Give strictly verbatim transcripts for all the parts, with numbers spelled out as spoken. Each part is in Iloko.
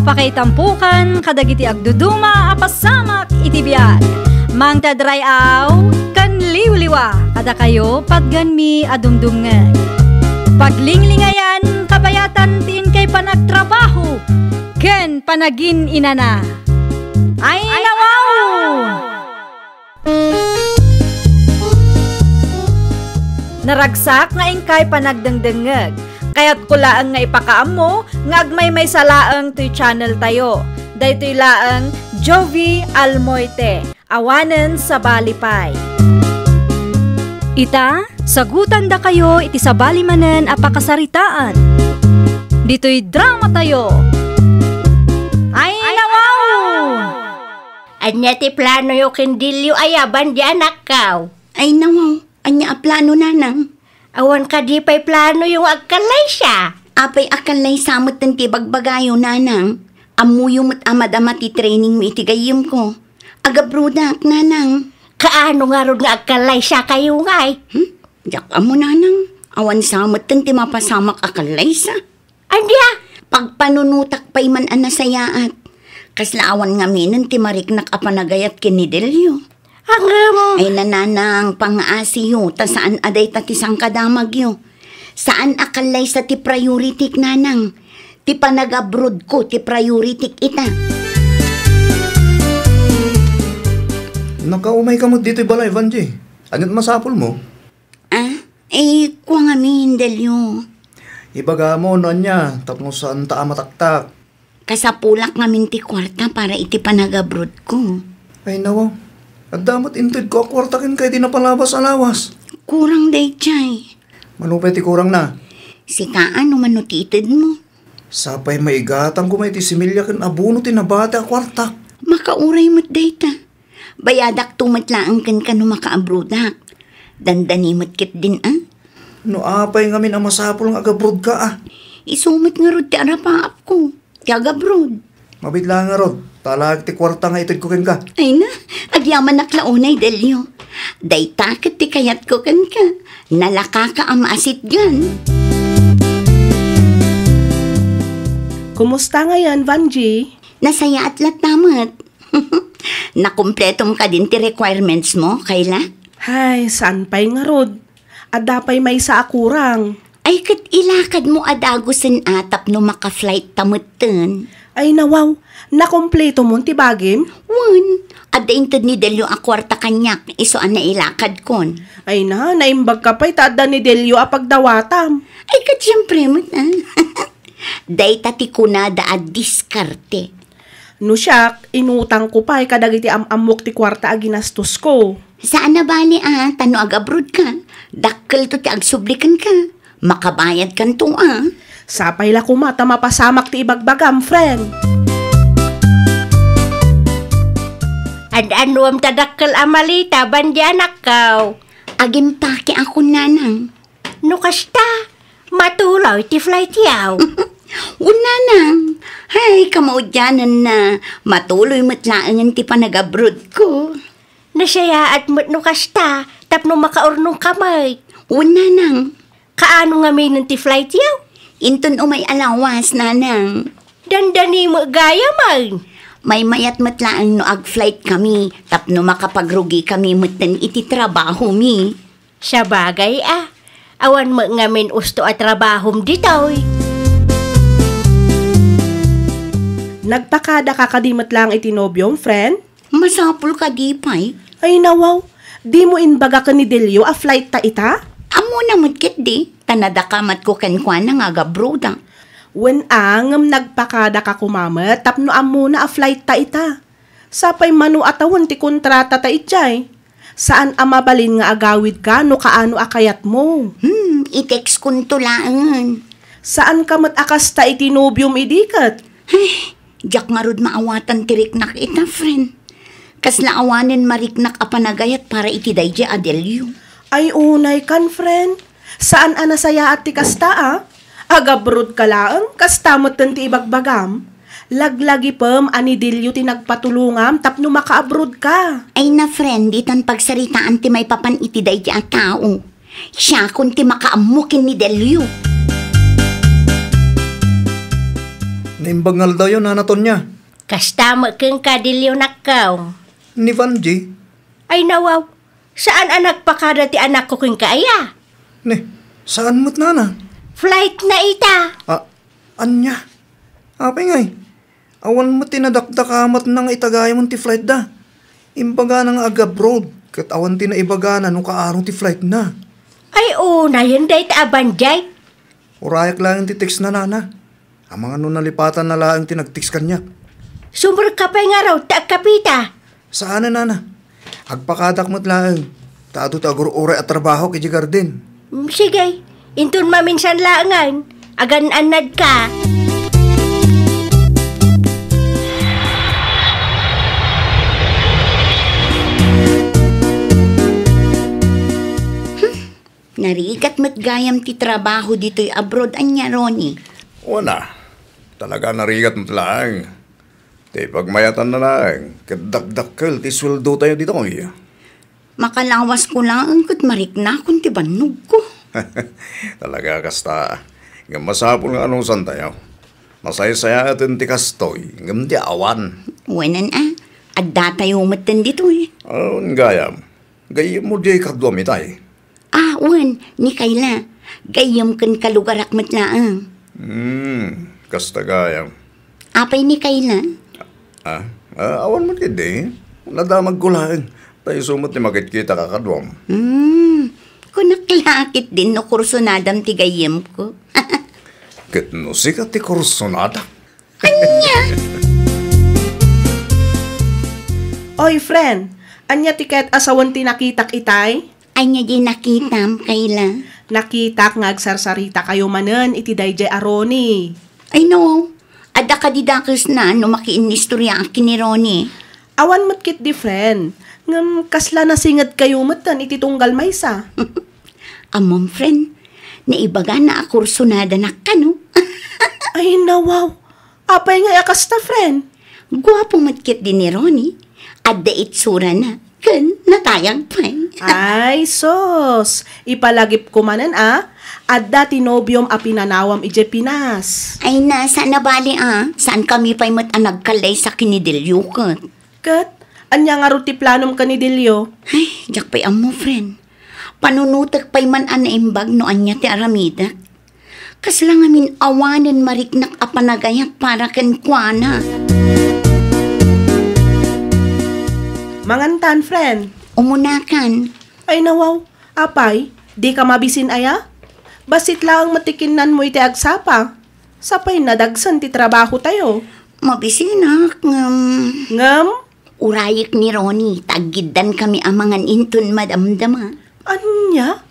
Pakaitampokan kadagiti agduduma a pasamak iti biag. Mangted ray-aw ken liwliwa kadakayo patgenmi a dumdumngeg. Paglinglingayan kabayatan ti inkay panagtrabaho ken panagin-inana. Ay, nawaw! Naragsak nga inkay panagdengdengngeg. Kayatko laeng nga ipakaammo nga agmaymaysa laeng toy channel tayo. Daytoy laeng Jovie Almoite, awanen sabali pay. Ita, sagutandakayo iti sabali manen a pakasaritaan. Ditoy drama tayo. Ay, nawaw! Ania ti planoyo ken Delio aya, Vangie, anakkaw? Ay, nawaw, ania a plano, nanang? Awan kadi pay planoyo nga agkallaysa? Apay a kallaysa metten ti bagbagayo, nanang? Ammoyo met a madama ti trainingmi iti gayyemko. Agabrodak, nanang. Kaano ngarud nga agkallaysakayo ngay? Hmm? Diak ammo, nanang. Awan sa metten ti mapasamak a kallaysa. Ania? Pagpanunotak pay man a nasayaat. Kasla awan ngaminen ti mariknak a panagayat ken ni Delio. Ngem. Ay, nanang, pangaasiyo, ta saan a dayta ti sangkadamagyo. Saan a kallaysa ti priority-k, nanang. Ti panagabroadko ti priority-k ita. Nakaumayka met ditoy balay, Vangie. Ania't masapulmo? Ah? Eh, kua ngamin, Delio. Ibagamo no ania, tapno saanta a mataktak. Kasapulak ngamin ti kuarta para iti panagabroadko. Ay, nawaw. Adda met intedko a kuarta kenka iti napalabas a lawas. Kurang daydiay. Mano pay ti kurangna? Sika, ano mano ti itedmo? Sapay maigatangko met iti similya ken abono ti nabati a kuarta. Makauray met dayta. Bayadakto met laeng kenka no makaabroadak. Dandani met ketdin a. No apay ngamin a masapul nga agabroadka a? Isu met ngarud ti arapaapko, ti agabroad. Mabiit laeng ngarud, ta alaek ti kuarta nga itedko kenka. Ay na, agyamanak la unay, Delio. Dayta ket ti kayatko kenka. Nalakaka a maasitgan. Kumusta ngayon, Vangie? Nasayaat latta met. Nakumpletom kadin ti requirements mo, Kayla? Hay, saan pay ngarud? Adda pay maysa a kurang. Ay, ket ilakadmo a dagusen a tapno maka-flight ta metten. Ay, nawaw, nakumpletomon ti bagim? Wen, adda inted ni Delio a kuarta kaniak, isu a nailakadkon. Ay na, naimbagka pay ta adda ni Delio a pagdawatam. Ay, ket siempre met, ah. Dayta ti kunada a diskarte. No siak, inutangko pay kadagiti am-ammok ti kuarta a ginastosko. Saan a bali a, ta no agabroadka, dakkelto ti agsubli kenka. Makabayadkanto a. Sapay la koma ta mapasamak ti ibagbagam, friend. Ad-anuam ta dakkel a maleta, Vangie, anakko? Agimpake ako, nanang. No kasta, matuloy ti flight yaw. Wen, nanang. Hay, kamaudianenna, matuloy met laengen ti panagabroadko. Nasayaat met no kasta, tapno makaurnongka met. Wen, nanang. Kaano ngaminen ti flight yaw? Inton umay a lawas, nanang. Dandani met gayamen. Maymayat met laeng no ag-flight kami, tapno makapagrugi kami metten iti trabahomi. Sabagay a, awan met ngamin usto a trabahom ditoy. Nagpakadaka kadi met laeng iti nobiom, friend? Masapul kadi pay? Ay, nawaw, dimo imbaga ken ni Delio a flight ta ita? Ammona met ketdi, ta nadakamatko kenkuana nga agabroadak. Wen a, ngem nagpakadaka koma met tapno ammona a flight ta ita. Sapay mano a tawen ti kontratata idiay. Saan a mabalin nga agawidka no kaano a kayatmo. Hmm, i-textkonto laengen. Saanka met a kasta iti nobiom idi ket? Ay, diak ngarud maawatan ti riknak ita, friend. Kasla awanen mariknak a panagayat para iti daydiay a Delio. Ay, unaykan, friend. Saan a nasayaat ti kasta a? Agabroadka laeng, kasta metten ti ibagbagam. Laglagipem a ni Delio ti nagpatulongam tapno makaabroadka. Ay na, friend, ditan pagsaritaan ti maipapan iti daydiay a tao. Siakon ti makaammo ken ni Delio. Naimbag nga aldawyo, Nana Tonya. Kasta met kenka, Delio, nakkaw. Ni Vanji? Ay, nawaw. Saan a nagpakada ti anakko kenka aya? Ne, saan met, Nana? Flight na ita. Ah, ania? Apay ngay? Awan met ti nadakdakamatna nga itagayam ti flight da. Imbagana nga ag-abroad, ket awan ti naibagana no kaano ti flight na. Ay, unayen dayta a Vanji. Urayak laeng ti text na, Nana. Amangan no nalipatan na laeng ti nag-text kaniak. Sumrekka pay ngarud ta agkapita. Saan a, Nana. Agpakadak met laeng. Ta adu ti agur-uray a trabahok idiay garden. Mm, sige. Inton maminsan laengen, agan-annadka. Hmm. Narigat met gayam ti trabaho ditoy abroad, ania, Ronnie? Wen a, talaga narigat met laeng. Ti pagmayatanna laeng, ket dakdakkel ti sueldotayo ditoy. Makalawasko laeng ket mariknakon ti bannogko. Talaga kasta. Ngem masapul nga anusantayo. Masaysayaten ti kastoy, ngem ti awan. Wen a, addatayo metten ditoy. Awan gayam. Gayyemmo diay kaduam itay. Ah, wen, ni Kayla. Gayyem ken kalugarak met laeng. Hmm, kasta gayam. Apay ni Kayla? Ah, ah, awan met ketdi. Nadamagko laeng. Ta isu met ti makitkita kakaduam. Hmm, kunak la ketdin no kursunadam ti gayyemko. Ket no sika ti kursunada? Ania? Oy, friend, ania ti ket a sawen ti nakitak itay? Ania diay nakitam, Kayla? Nakitak nga agsarsarita kayo manen iti daydiay a Ronnie. Ay no, adda kadi dakesna no makiinnistoriaak ken ni Ronnie. Awan met ketdi, friend. Ngem kasla nasinged kayo metten iti tunggal maysa. Ammom, friend, naibagana a kursunadanak kano. Ay, nawaw. Apay ngay a kasta, friend? Guapo met ketdi ni Ronnie. Adda itsurana. Ken natayag pay. Ay, sus! Ipalagipko manen a, adda ti nobiom a pinanawam idiay Pinas. Ay, na, saan a bale a. Saankami pay met a nagkallaysa ken ni Delio ket. Ket, ania ngarud ti planom ken ni Delio? Ay, diak pay ammo, friend. Panunotek pay man a naimbag no ania ti aramidek. Kasla ngamin awanen mariknak a panagayat para kenkuana. Mangantan, friend. Umunakan. Ay, nawaw. Apay, dika mabisin aya? Bassit laeng met ti kinnanmo iti agsapa. Sapay nadagsen ti trabahotayo. Mabisinak, ngem. Ngem? Urayek ni Ronnie, ta aggiddankami a mangan inton madamdama. Ania?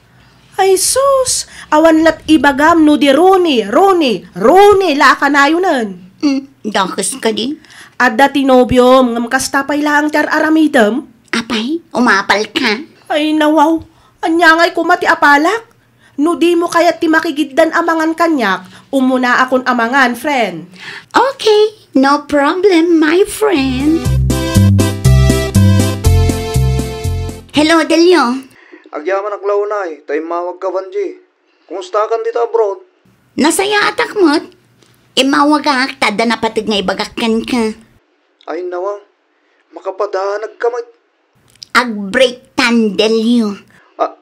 Ay sus! Awan lat ibagam no di Ronnie, Ronnie, Ronnie la a kanayonen. Hmm, dakes kadi? Adda ti nobiom, ngem kasta pay laeng ti ar-aramidem. Apay, umapalka? Ay, nawaw. Ania ngay koma ti apalak? No dimo kayat ti makigiddan a mangan kaniak, umunaakon a mangan, friend. Okay, no problem, my friend. Hello, Delio. Agyamanak la unay, ta immawagka, Vanji. Kumustakan dita abroad? Nasayaatak met. Immawagak, ta adda napateg nga ibagak kenka. Ay, nawa. Makapadanagka met. Agbreaktan, Delio. A-,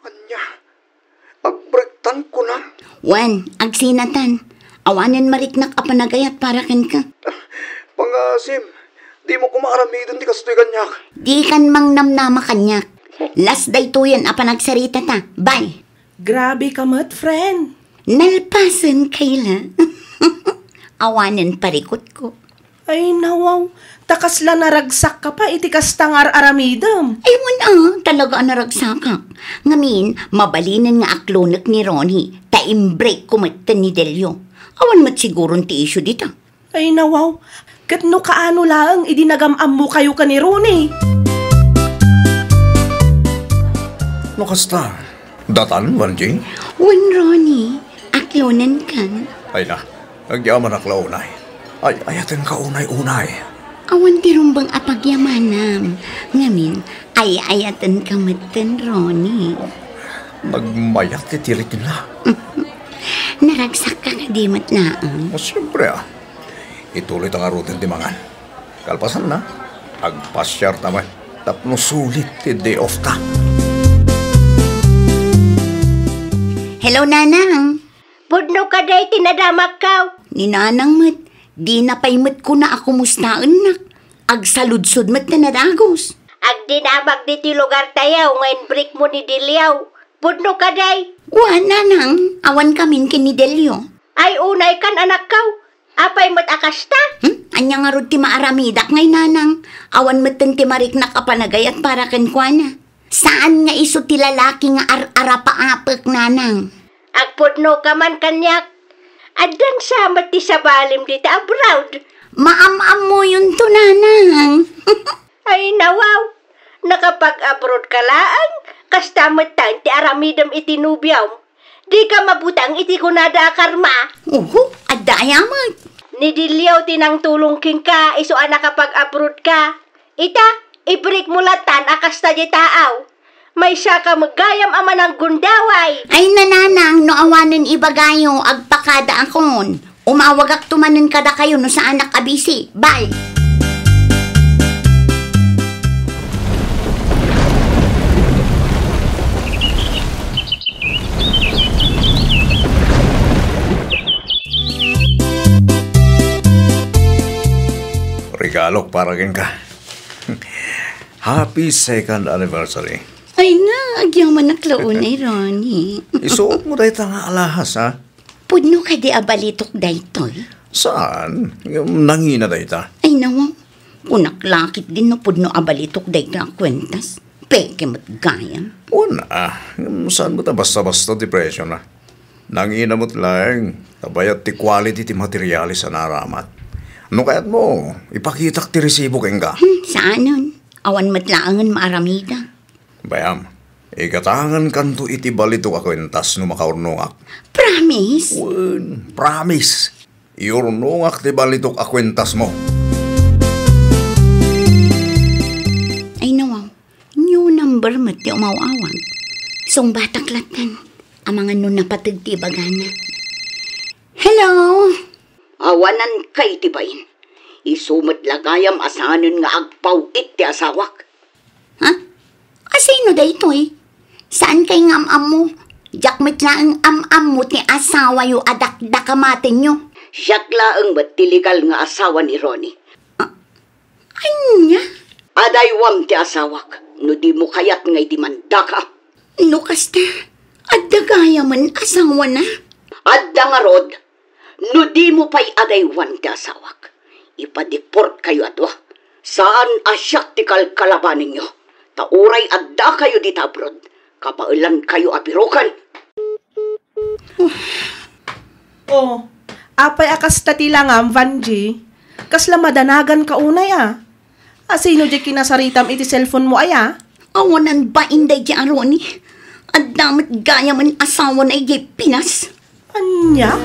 ania? Agbreaktan, kunam? Wen, agsinatan. Awanen mariknak a panagayat para kenka. Pangaasim, dimo koma aramiden ti kastoy kaniak. Dikan mangnamnama kaniak. Last daytoyen a panagsaritata. Bye. Grabe ka met, friend. Nalpasen, Kayla. Awanen parikutko. Ay, nawaw. Ta kasla naragsakka pay iti kasta nga ar-aramidem. Ay, wen a, talaga a naragsakak. Ngamin, mabalinen nga aklonek ni Ronnie, ta imbreakko metten ni Delio. Awan met siguron ti issue dita. Ay, nawaw. Ket no kaano laeng idi nagam-ammokayo ken ni Ronnie? No kasta, datan, Vanji? Wen, Ronnie, aklonenkan. Ay na, agyamanak la unay. Ay, ayatenka unay-unay. Awan ti rumbeng a pagyamanam. Ngamin, ay-ayatenka metten, Ronnie. Nagmayat ti tirikna. Naragsakka kadi met laeng? O, siyempre, ah. Ituloy ta ngaruden ti mangan. Kalpasanna, agpasiar ta met tapno sulit ti day off ta. Hello, Nanang. Pudno kadi ti nadamakkaw? Ni Nanang met, dina pay met kuna a kumustaennak. Agsaludsod met ti nadagus. Agdinamak ditoy lugartayo nga inbreak mo ni Delio. Pudno kadi? Wen, Nanang, awan kamin ken ni Delio. Ay, unay kan, anakkaw. Apay met a kasta? Hmm? Ania ngarud ti maaramidak ngay, Nanang? Awan metten ti mariknak a panagayat para kenkuana. Saan nga isu ti lalaki nga ar-arapaapek, Nanang. Agpudno ka man kaniak. Addan sa met ti sabalim dita abroad. Maam-ammoyonto, Nanang. Ay, nawaw. Nakapag-abroad ka laeng, kasta met ti aramidem iti nobiom. Dika mabutang iti kunada a karma. Uhu, adda aya met. Ni Delio ti nangtulong kenka isu a nakapag-abroad ka. Ita, ibreak mo latan a kasta diay taaw. Maysa ka met gayam a mananggundaway. Ay, Nanang, no awanen ibagayo, agpakadaakon. Umawagakto manen kadakayo no saanak a busy. Bye! Regalok para kenka. Happy second anniversary. Ay na, agyamanak la unay, Ronnie. Isuot mo dayta nga alahas, ha? Pudno kadi a balitok daytoy? Saan? Nangina dayta. Ay, nawaw. Kunak la ketdin no pudno a balitok dayta a kuentas. Peke met gayam. Wen a, saan met a basta-basta ti presiona? Nangina met laeng, ta bayat ti quality ti materials a naaramat. No kayatmo, ipakitak ti resibo kenka. Hmm, saanen? Awan met laengen maaramidak. Bayam, igatangenkanto iti balitok a kuentas no makaurnongak. Promise? Wen, promise. Iurnongak ti balitok a kuentasmo. Ay, nawaw. New number met ti umaw-awag. Sungbatak latten. Amangan no napateg ti ibagana. Hello? Awanan kay ti bain. Isu met la gayam a saanen nga agpaw-it ti asawak. Ha? Asino daytoy? Saan kay nga am-ammo? Diak met laeng am-ammo ti asawayo a dakdakamatenyo. Siak laeng met ti legal nga asawa ni Ronnie. Ah, ania? Adaywam ti asawak no dimo kayat nga idimandaka. No kasta, adda gayamen asawana? Adda ngarud. No dimo pay adaywan ti asawak, ipa-deport kayo a dua. Saan a siak ti kalkalabanenyo, ta uray adda kayo dita abroad, kabaelan kayo a biroken. Oh, apay a kasta ti langam, Vangie? Kasla madanagan ka unay a. Asino diay kinasaritam iti cellphone mo aya? Awanan bain daydi a Ronnie. Adda met gayamen asawana idiay Pinas. Ania?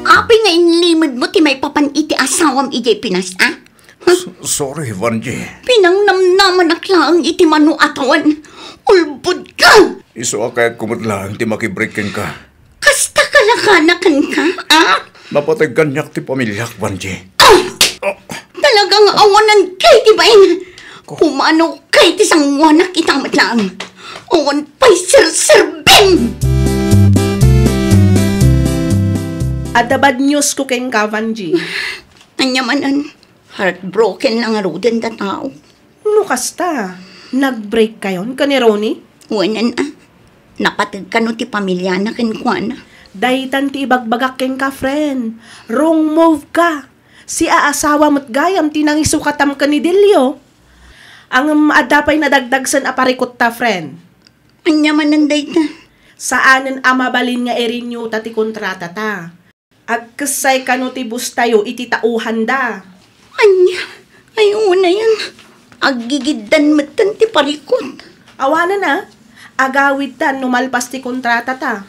Apay nga inlimedmo ti maipapan iti asawam idiay Pinas, a? Ha? S-, sorry, Vangie. Pinangnamnamanak laeng iti mano a tawen. Ulbod ka! Isu a kayatko met laeng ti makibreak kenka. Kasta kalakana kenka, a? Napateg kaniak ti pamiliak, Vangie. Ah! Talaga nga awanan kay ti bain. Kumano kay ti sanguanak ita met laeng. Awan pay serserbim! Adda bad news ko kenka, Vangie. Ania manen, heartbroken la ngaruden ta tao. No kasta, nag-break kayon ken ni Ronnie? Wen a, napateg kano ti pamiliana kenkuana. Daytan ti ibagbagak kenka, friend. Wrong move ka. Siaasawa met gayam ti nangisukatam ken ni Delio. Ngem adda pay nadagdagsen a parikutta, friend. Ania manen dayta? Saanen a mabalin nga i-renew ta ti kontratata. Agkessay kano ti boss tayo iti tauhanda. Ania? Ay, unayen. Aggigiddan metten ti parikut. Awanen a, agawidtan no malpas ti kontratata.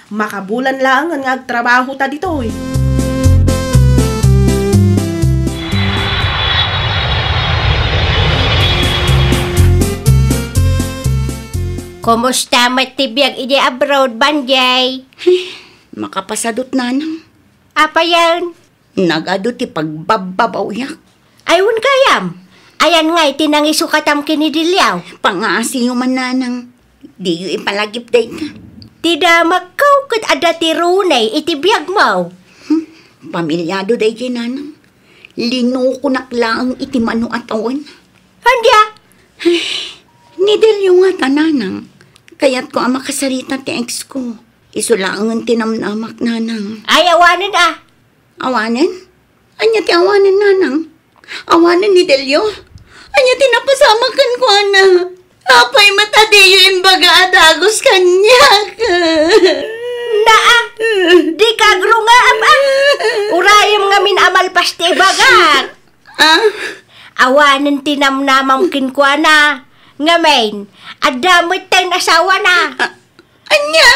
Makabulan laengen nga agtrabaho ta ditoy. Kumusta met ti biag idiay abroad, Vangie? Makapasadut, Nanang. Apayen? Nagadu ti pagbabbabawiak. Ay, wen gayam. Ayan ngay ti nangisukatam ken ni Diliaw. Pangaasiyo man, nanang. Diyo ipalagip dayta. Ti damakko ket adda ti runay iti biagmo. Hmm, pamilyado daydiay, nanang. Linukonak laeng iti mano a tawen. Ania? Ni Delio ngata, nanang. Kayatko a makasarita ti ex ko. Isu laengen ti namnamak, nanang. Ay, awanen a. Awanen? Ania ti awanen, nanang? Awanen ni Delio? Ania ti napasamak kenkuana? Apay met a diyo imbaga a dagus kaniak? Naa, dika agrungaam a. Urayem ngamin a malpas ti ibagak. Ah? Awanen ti namnamam kenkuana. Ngamin, adda metten asawana. Ah, ania?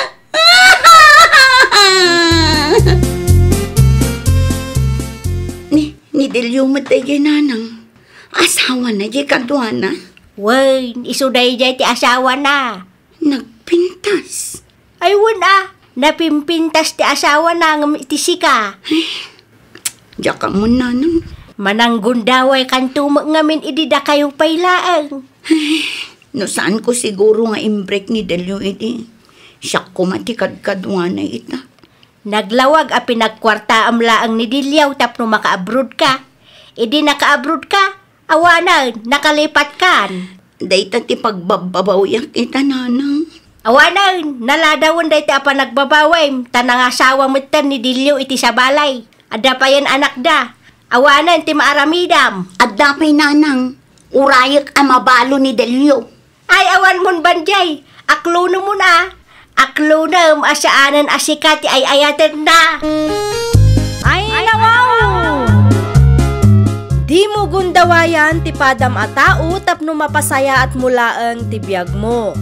Ni, ni Delio met daydiay, nanang. Asawana diay kaduana? Wen, isu daydiay ti asawana. Nagpintas? Ay, wen a, napimpintas ti asawana ngem iti sika. Ay, diak ammo, nanang. Mananggundawaykanto met ngamin idi dakayo pay laeng. Ay, no saanko siguro nga imbreak ni Delio idi, siak koma ti kadkaduana ita. Naglawag a pinagkuartaam laeng ni Diliaw tapno makaabroad ka. Idi nakaabroad ka, awanen, nakalipatkan. Dayta ti pagbabbabawiak ita, nanang. Awanen, naladawen dayta a panagbabawim, ta nangasawa metten ni Delio iti sabalay. Adda payen anakda. Awanen ti maaramidam. Adda pay, nanang. Urayek a mabalo ni Delio. Ay, awan mon bandiay. Aklonem mon a. Aklonem a saanen a sika ti ay-ayatenna. Ay, nawaw! Dimo gundawayan ti padam a tao tapno mapasayaatmo laeng ti biagmo.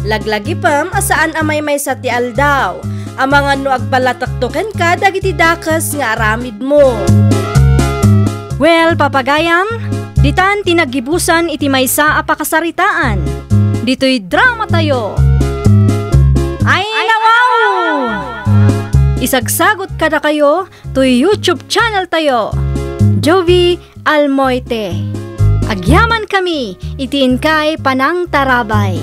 Laglagipem a saan a maymaysa ti aldaw. Amangan no agpalatekto kenka dagiti dakes nga aramidmo. Well, papagayam, ditan ti naggibusan iti maysa a pakasaritaan. Ditoy dramatayo. Ay, nawaw! Isagsagot kadakayo toy YouTube channel tayo, Jovie Almoite. Agyamankami iti inkay panangtarabay.